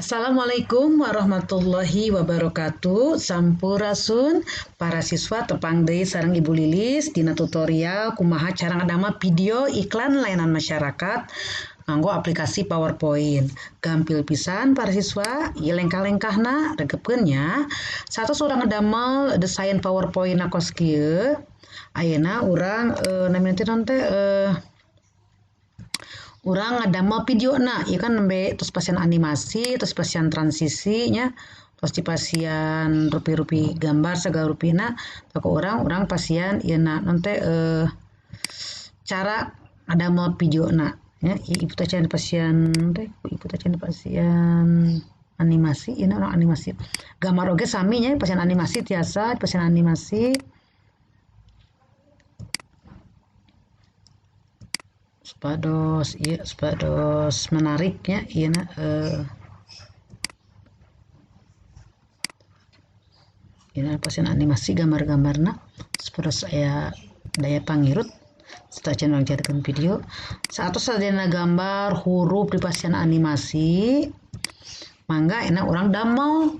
Assalamualaikum warahmatullahi wabarakatuh. Sampurasun para siswa, tepang deui sareng Ibu Lilis dina tutorial kumaha cara ngadamel video iklan layanan masyarakat nganggo aplikasi PowerPoint. Gampil pisan para siswa, ieu lengkah-lengkahna regepkeun nya. Saatos urang ngadamel desain PowerPoint na kos kieu, ayeuna urang namina teh naon teh urang ngadamel videona, ieu kan nembe tos pasian animasi, tos pasian transisi nya, tos dipasian rupi-rupi gambar sagala rupina, tah ku urang pasian ieu na naon teh cara ngadamel videona nya. Ieu ibu teh can pasian teh, ibu teh can pasian animasi, ieu urang animasi. Gambar oge sami nya, pasian animasi tiasa, pasian animasi. Supados ieu supados menariknya ieu na ieu na pasian animasi gambar-gambarna supados aya daya pangirut serta can urang jadikeun video. Saatos sadayana gambar huruf di pasian animasi, mangga enak urang damel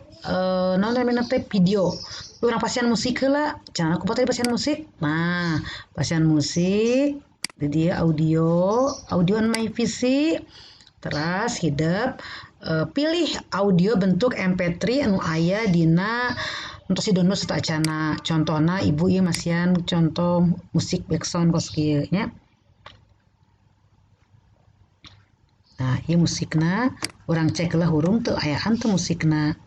naon namina teh video. Urang pasian musik heula, cenah kumaha teh pasian musik? Nah, pasian musik di dia audio, audio on my PC, teras hidep, pilih audio bentuk MP3 anu aya dina untuk si download serta acana. Contohna ibu ieu masian contoh musik backsound kos kieu nya. Nah, ieu musikna urang cek lah hurung teu ayaan teu musikna.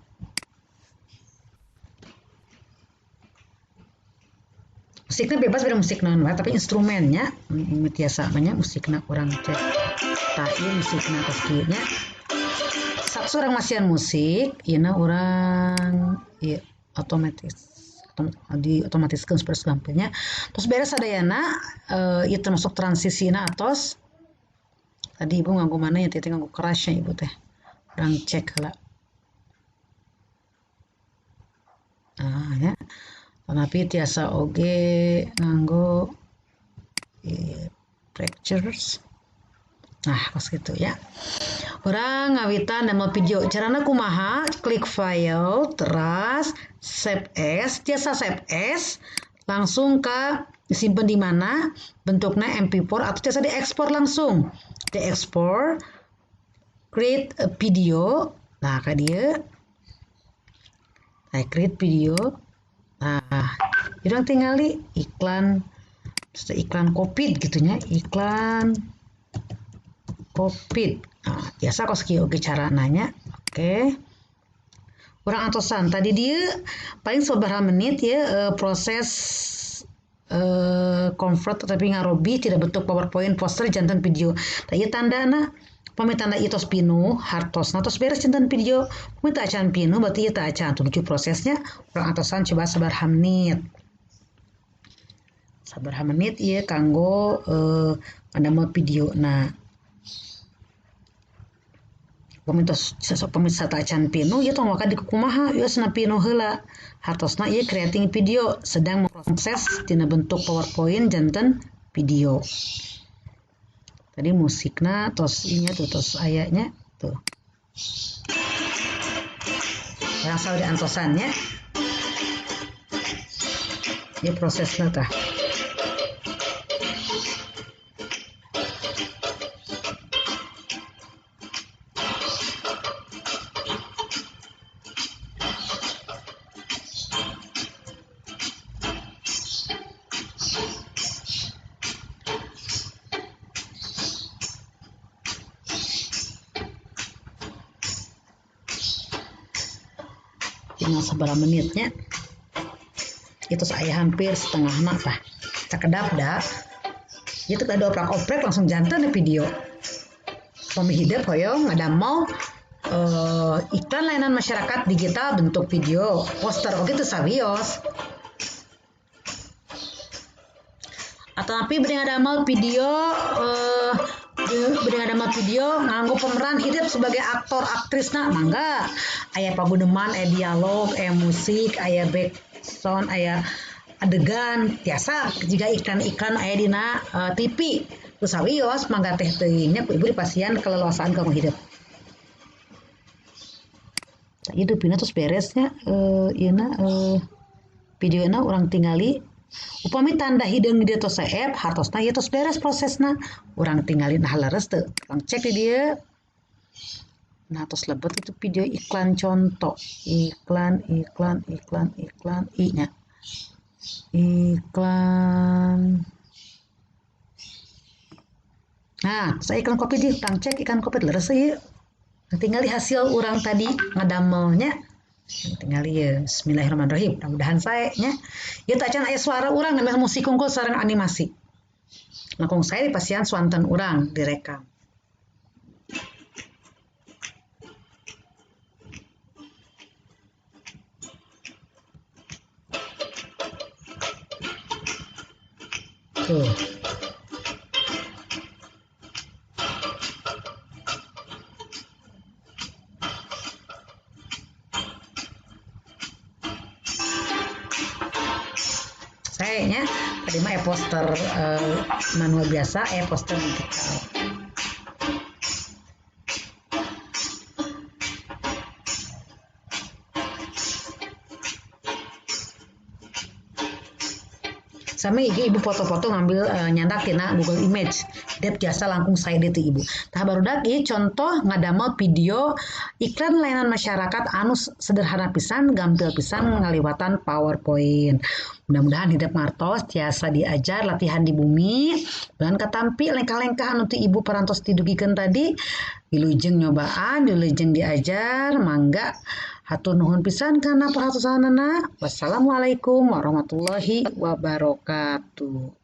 Musiknya bebas beda musik naon wae, tapi instrumennya tiasa banyak musikna urang cek. Tah ieu musikna kos kieu nya. Satu urang masian musik, ieu na urang ieu otomatis diotomatiskeun supaya gampilnya. Terus beres sadayana ieu termasuk transisina atos. Tadi ibu nganggo mana ya, teh nganggo kerasnya ibu teh. Urang cek heula. Nah, ya. Tapi tiasa oge nganggo fractures. Nah, pas gitu ya. Urang ngawitan damel video. Carana kumaha? Klik file, terus save as, tiasa save as langsung ke disimpan di mana, bentuknya MP4 atau tiasa diekspor langsung. Diekspor, create a video. Nah, ka dieu. Nah, create video. Nah, urang tingali iklan, iklan Covid gitunya, iklan Covid. Nah, biasa kos kieu oge cara nanya. Oke. Urang antosan tadi dia paling sabaraha menit ya proses convert tapi ngarobi tidak bentuk PowerPoint poster janten video. Tah ieu tandana pami tanda ieu tos pinuh hartosna tos beres janten video. Pami teu acan pinuh berarti ieu teu acan tuju prosesnya. Urang antosan coba sabaraha menit. Sabaraha menit ieu kanggo ngadamel videona. Pemirsa acan pinuh ieu tong waka dikukumaha ieu cenah pinuh heula. Hartosna ieu creating video sedang memproses tina bentuk PowerPoint janten video. Tadi musikna tos ieu tuh tos ayanya tuh. Langsung di antosannya. Ieu prosesna tah. Tinggal sabaraha menitnya itu saya hampir setengah nak lah cakedap dah itu kada oprek-oprek langsung jantan video. Pami hidep hoyong ada mau iklan layanan masyarakat digital bentuk video poster oke itu sawios. Atau tapi beri ada mau video beri ada mau video nganggo pemeran hidup sebagai aktor aktrisna mangga aya paguneman, aya dialog, aya musik, aya backsound, aya adegan tiasa jika iklan-iklan aya dina TV. Terus sawios mangga teh teuing nya ku ibu dipasian keleluasaan kanggo hidup. Tah ieu dupina tos beresnya ieu na videona urang tingali. Upami tanda hideung di dieu tos seep, hartosna ieu tos beres prosesna. Urang tingali nah leres teu. Urang cek di dieu. Nah, tos lebet itu video iklan contoh. Iklan, iklan, iklan, iklan, i-nya. Iklan. Nah, saya iklan kopi di, urang cek iklan kopi leres ieu. Nah, tinggali hasil urang tadi ngadamelnya. Tinggali ya, bismillahirrahmanirrahim. Mudah-mudahan sae nya. Ieu teh acan aya suara urang nambah musik kungkul sareng animasi. Langkung sae di pasian swanten urang direkam. Tuh. Sayangnya tadi mah e-poster manual biasa, e-poster digital. Sami ibu foto-foto ngambil nyandak tina Google Image. Dep jasa langkung saya itu ibu. Tah barudak ieu contoh ngadamel video iklan layanan masyarakat anu sederhana pisan, gampil pisan ngaliwatan PowerPoint. Mudah-mudahan hidep ngartos tiasa diajar latihan di bumi. Dan katampi lengkah-lengkah anu ti ibu parantos didugikeun tadi, wilujeng nyobaan, wilujeng diajar, mangga. Hatur nuhun pisan kana perhatosanana. Wassalamualaikum warahmatullahi wabarakatuh.